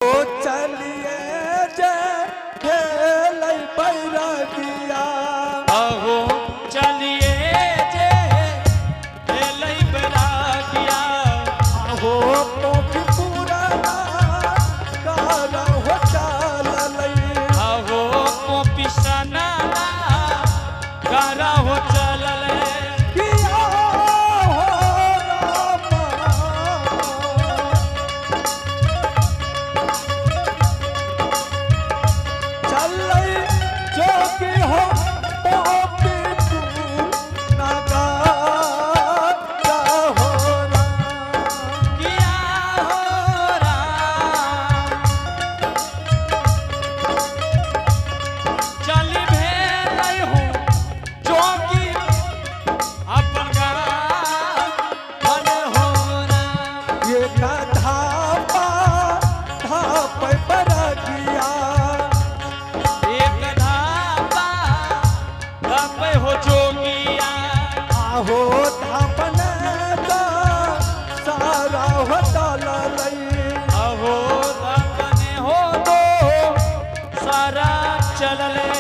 ओ चलिए जे भेलै बैरगिया। अहो चलिए जे भेलै बैरागिया। आहो पोखी पुराना करहो चललै। अहो पोपिसना करा हो चलले। किया हो रामा। चलै जोगी हो पोपी नगर हो राम। किया हो राम। चल भेलै हो जोगी अपन गान हो राम। ये धापा धाप बरगिया। एक धापा धापे हो जोगिया। आहो धापन का सारा हो चललै। अहो धापने हो दो सारा चलले।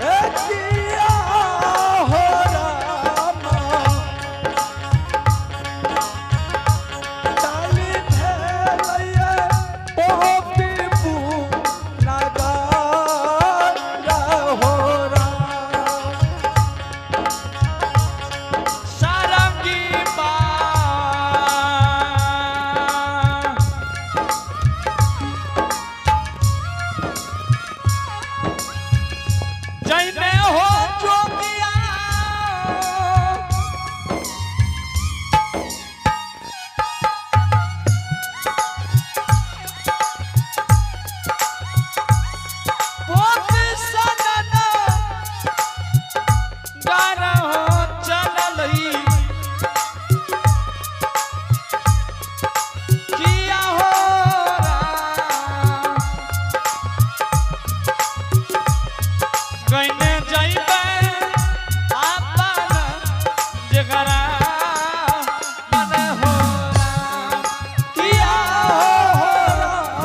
ए किया हो रामा। चाली भेलैये पोपी नगर हो राम। सारंगी बा जैने हो जोगिया। पोप सनन डर हो चललई। किया हो राम। गइने जइबे आपन जगरा मन हो राम। किया हो राम।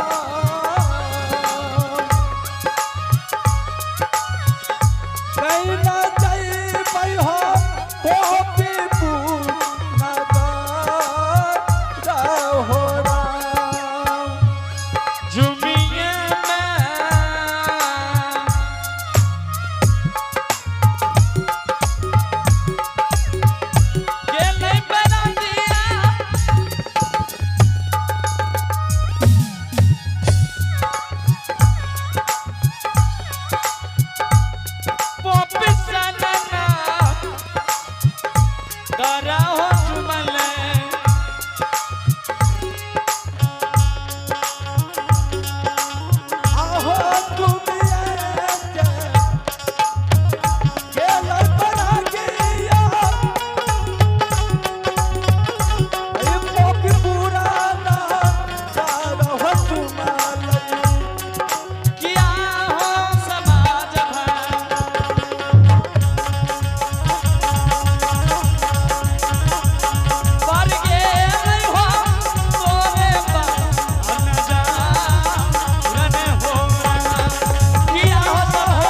कैना जइबै हो पोपी नगर हो राम। झुमिए में गेलै बरदिया। पोपी सनना डरा हो झुमले। आहो दुनिया के गेलै बरगिया। ऐ पोपी पुराना हो चुमलै। किया हो समाज भर। पर गेल हो तोरे बन जान हो किया हो समाज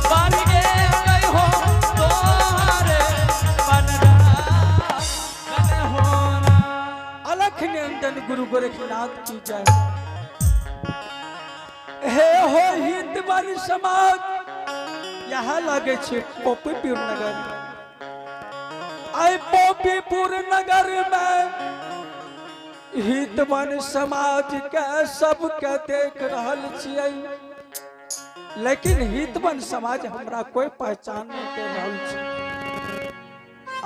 पर गेल हो तोरे बन जान हो। अलख निरंजन गुरु गोरखनाथ की जय। हे हो हिंदवन समाज, यहाँ लागे छे पोपीपुर नगर। आई पोपीपुर नगर में हितवन समाज के सबके देख रहल छियै, लेकिन हितवन समाज हमरा कोई पहचान नहीं दे रहल छै। आ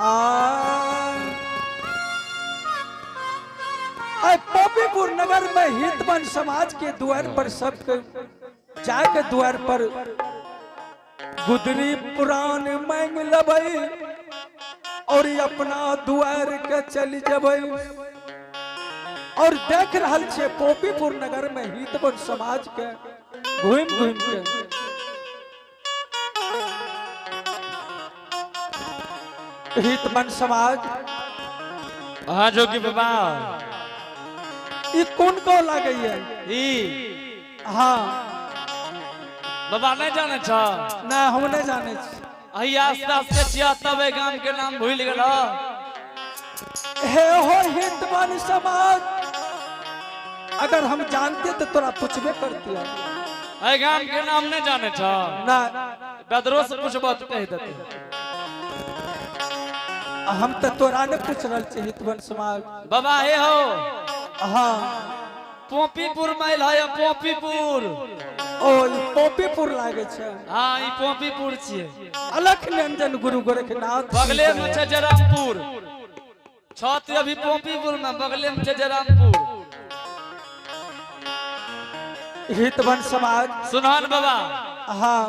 आइ पोपीपुर नगर में हितवन समाज के द्वार पर सबके जाके द्वार पर गुदरी पुराण मांग लेबै और अपना द्वार के चल जबै। और देख रहल छे पोपीपुर नगर में हितवन समाज के घूम घूम के। हितवन समाज। हाँ जोगी बाबा। ई कोन को लागे है? ई? हाँ। बाबा नहीं जाने छ? ना, हम नहीं जाने छी। अही आस्ते आस्ते छिया तब एहि गाम के नाम भूल गेल। हे हो हितवन समाज, अगर हम जानते तो तोरा पूछबे करती। एहि गाम के नाम नहीं जाने छ? ना। बेदरो से पूछबो तो कहि देते। हम तो तोरा ने पूछ रहल छी हितवन समाज। बाबा, हे हो। हाँ। पोपीपुर माइल है, पोपीपुर। ओ, ई पोपीपुर लागे छै? हाँ, ई पोपीपुर छियै। अलख निरंजन गुरु गोरखनाथ। बगले में छै जयरामपुर। छत अभी पोपीपुर में, बगले में छै जयरामपुर। हितवन समाज। सुनहन बाबा। हाँ।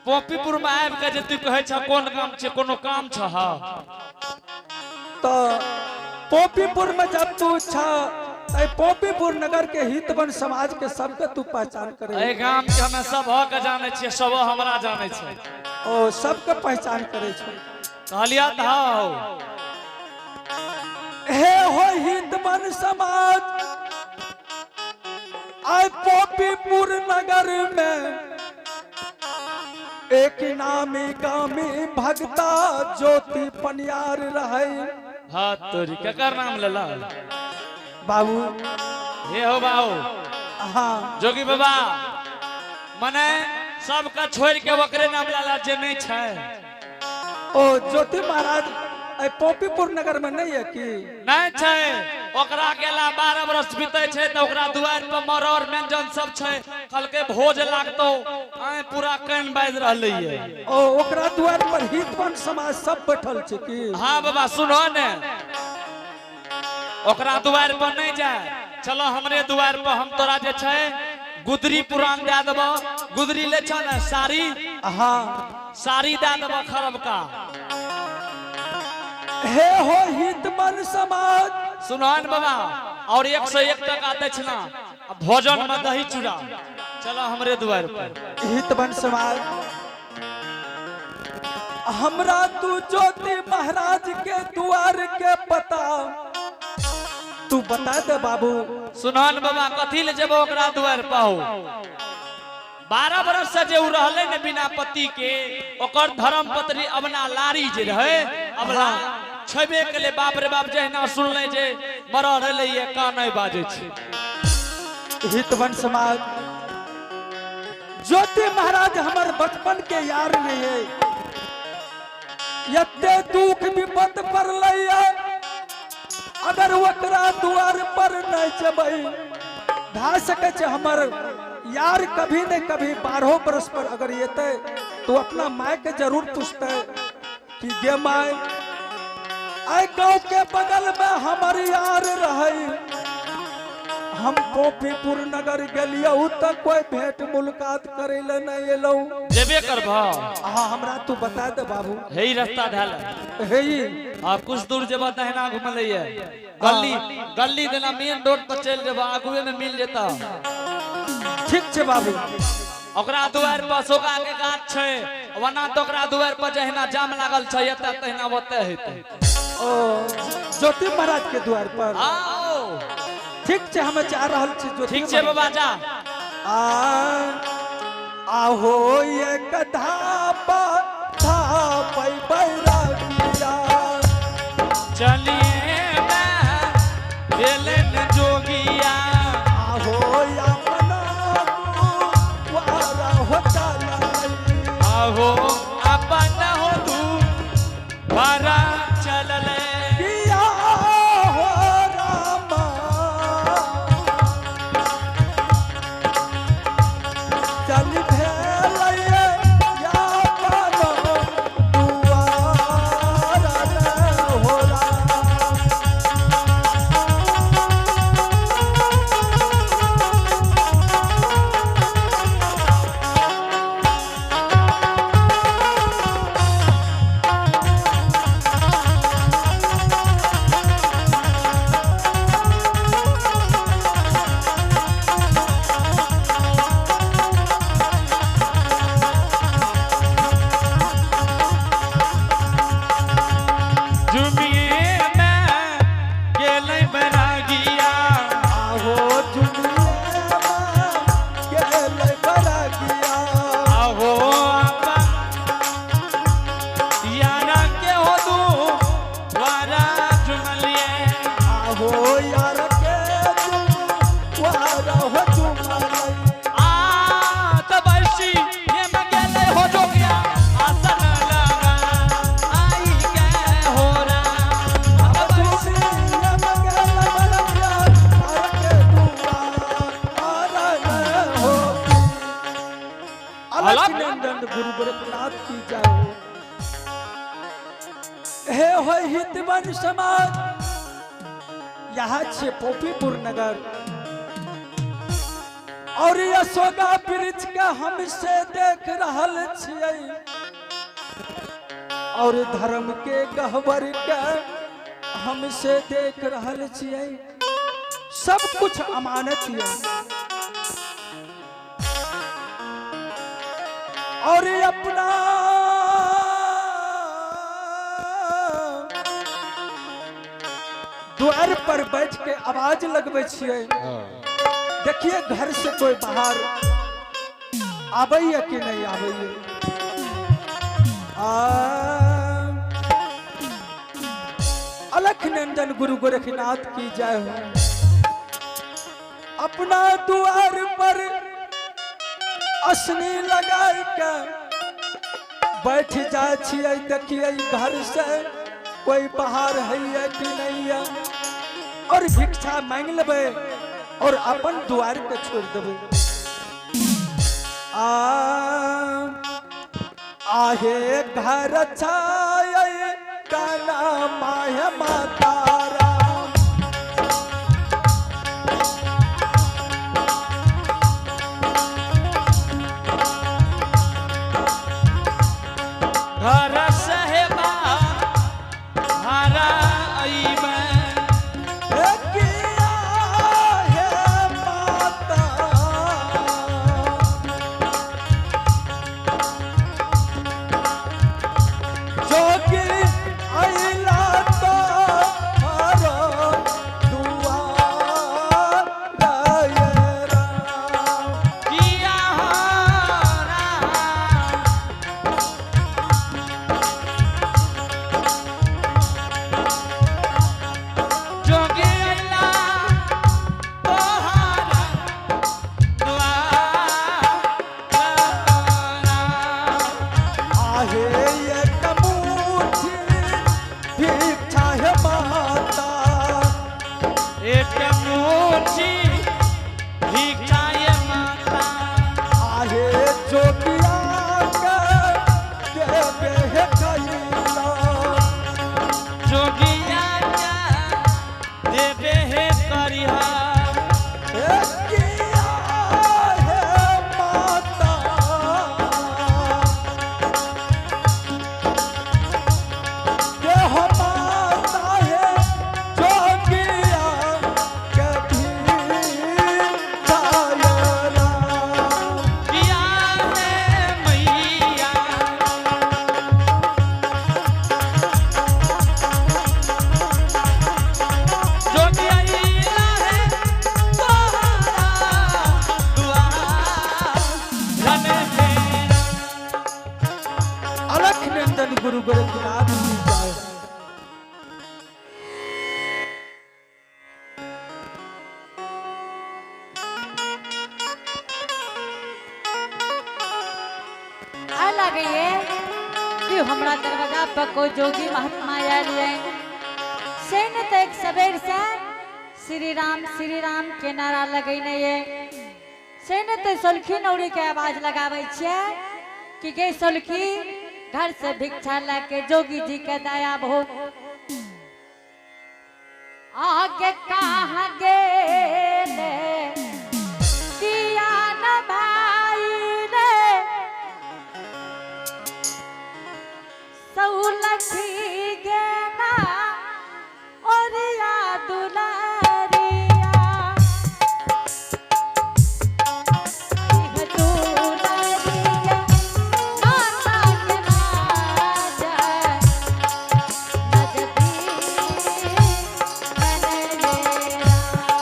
पोपीपुर में आबि के जे तू कहै छ कोन काम छै, कोनो काम छ? हाँ। तो पोपीपुर में जब तू छ, तै पोपीपुर नगर के हितवन समाज के सबके तू पहचान करे। एहि गाम के हमे सब के जानै छियै, सब हमरा जानै छै। ओ, सबके पहचान करे छै। कहलिया तऽ हौ। हे हो हितवन समाज, आय पोपीपुर नगर में एक नामी गामी भगता ज्योति पनियार रहे। हाँ तोरी, केकर नाम लेला? बाबू। हे हो बाबू। हाँ। जोगी बाबा, मने सबके छोड़ के ओकरे नाम लेला जे नहीं छै। ओ ज्योति महाराज आय पोपीपुर नगर में नहीं है की? नहीं छै। ओकरा गेला 12 बरस बीते छै तऽ ओकरा दुआरि पर मरड़ व्यंजन सब छै, कहलकै भोज लागतो, आइ पूरा कान बाजि रहलै ये। ओ, ओकरा द्वार पर हितवन समाज सब बैठल छै की? हाँ बाबा, सुनो ने, ओकरा दुआरि पर नहीं जाए, चलो हमरे दुआरि पर, हम तोरा जे छै गुदरी पुरान दए देबो। गुदरी ले छ ने, साड़ी? हाँ। साड़ी दए देबो खरबका। हे हो हितवन समाज। सुनो ने बाबा, और 101 टका दक्षिणा आ भोजन में दही चूड़ा। चलो हमरे दुआरि पर। हितवन समाज, हमरा तू ज्योति महाराज के द्वार के पता तू बता दे बाबू। सुनो ने बाबा, कथी ले जेबो ओकरा दुआरि पर? 12 बरस से जे उ रहलै ने बिना पति के, ओकर धर्म पत्नी अबना लारी जे रहे, अबला छेबे केले। बाप रे बाप, जहिना सुनले जे मरल रहलै ये, कानै बाजै छै। हितवन समाज, ज्योति महाराज हमर बचपन के यार नहीं है। यते दुख विपद पड़लै है, अगर ओकरा द्वार पर नहीं जेबै, भए सकै छै हमर यार कभी न कभी 12 बरस पर अगर एतै तो अपना माय के जरूर पूछते कि गे my, आइ गांव के बगल में हमर यार रहे, हम पोपीपुर नगर गेलियौ तऽ कोई भेंट मुलाकात करे ले नहीं एलौ। जेबे करबह? हाँ, हमरा तू बता दे बाबू। हे, ई रास्ता धैल। हे ई? आ कुछ दूर जेबह तहिना घुमलै ये गली गली देना, मेन रोड पर चलि जेबह, आगुए में मिल जेता। ठीक छै बाबू। ओकरा दुआरि पर अशोका के गाछ छै। ओना तऽ ओकरा दुआरि पर जहिना जाम लागल छै एतऽ, तहिना ओतऽ हेतै। ओ ज्योति महाराज के द्वार पर? आओ। ठीक छै, हम जा रहल छी ज्योति ठीक छै बाबा, जा। आ आहो एक धापा धापै बैरागिया। चलिए भेलन जोगिया। आहो अपना द्वारा हो चललै। आहो अपन हो तू बारा चलले। किया हो रामा, चल भेलै अपन दुआर। गुरु गोरखनाथ की जय हो। हे हो हितवन समाज, यहाँ छे पोपीपुर नगर और अशोका वृक्ष के हमसे देख रहल छियै और धर्म के गहवर के हमसे देख रहल छियै। सब कुछ अमानत है और अपना द्वार पर बैठ के आवाज लगबै छियै। देखिए घर से कोई बाहर आबैया कि नहीं आबैया। अलख नंदन गुरु गोरखनाथ की जय हो। अपना द्वार पर असनी लगाई के बैठ जाए छियै। देखिए घर से कोई बाहर है कि नहीं है और भिक्षा मांग लेबै और अपन द्वार के छोड़ देबै। आ आहे घर छाय काना my माता राम। घर सहेबा हरा अइबे। हे किया हे माता। जोगी अइला तो हरो दुआर राम। किया हो राम। जोगी अइला तोहारा द्वार राम। आहे एक मुट्ठी भिक्षा हे माता। एक मुट्ठी भिक्षा ये माता। आहे जोगिया के देवे हे कैला। जोगिया के देवे हे करिहा। हे किया हे माता। के हो माता हे जोगिया के भिक्षा ये राम। किया है मैया। जोगी अइला है तोहारा दुआर रन मेरा। अलख नंदन गुरु गोरखनाथ की जय। आ लागैए कि हमरा दरवाजा पर कोई जोगी महात्मा आयल ये से न तो एक सबेर से श्री राम के नारा लगैने ये से न तो सोलखी नौरी के आवाज लगाबै छियै कि गे सोलखी घर से भिक्षा लए के जोगी जी के दया भो। आगे कहाँ गेले किया न भाई रे सौलखी गेना ओरिया दुलारिया। इह दुलारिया माता के राजा नजदी बनलेरा।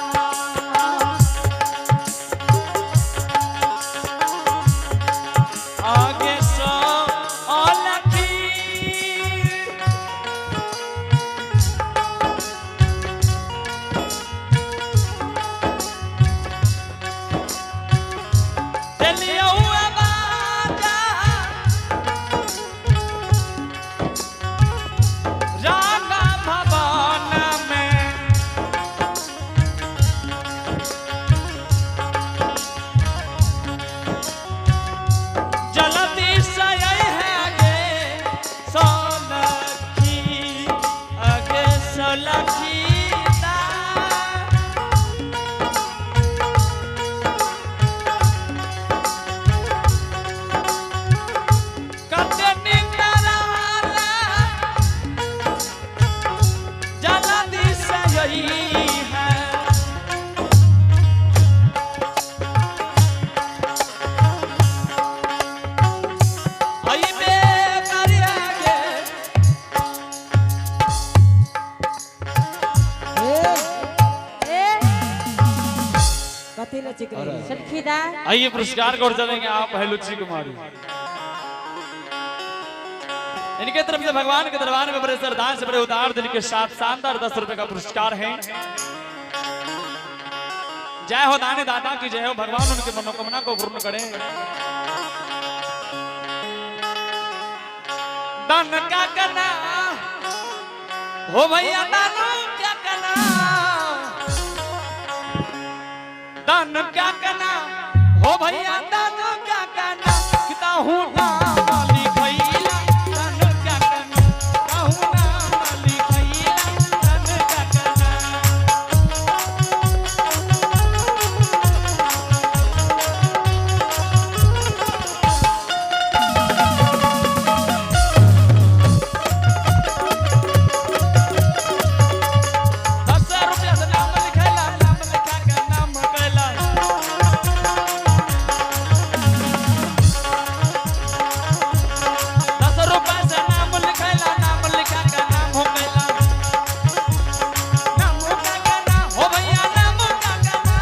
सुलखी दाय। आइए पुरस्कार को चलेंगे आप है लुच्ची कुमारी। इनके तरफ से भगवान के दरबार में बड़े सरदार से बड़े उदार दिल के साथ शानदार 10 रुपए का पुरस्कार है। जय हो दाने दाता की जय हो। भगवान उनके मनोकामना को पूर्ण करें। दान का करना हो भैया, दान क्या करना, दान क्या करना हो भैया, दान क्या करना, किता हूँ नाम लिखैला, दान क्या करना, कहूँ नाम लिखैला, दान क्या करना। 10 रुपया से नाम लिखैला, नाम लिखा के नाम कैला। 10 रुपया से नाम लिखैला, नाम लिखा के नाम हो कैला। नाम का गाना हो भैया, नाम का गाना,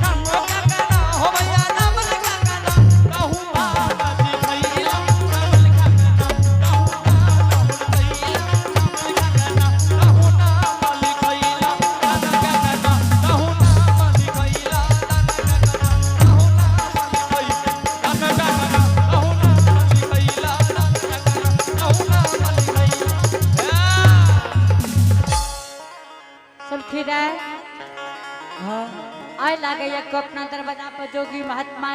नाम का गाना हो भैया, नाम का गाना, कहूँ बाबा जी भैया, नाम लिखा गाना, कहूँ बाबा भैया, नाम लिखा गाना, कहूँ नाम लिखैला, दान का गाना, कहूँ नाम लिखैला, दान का गाना, कहूँ नाम लिखैला, दान का गाना, कहूँ नाम लिखैला, दान का गाना, कहूँ नाम लिखैला। सुलखी दाय। आय लागैया को अपना दरवाजा पर जोगी महात्मा।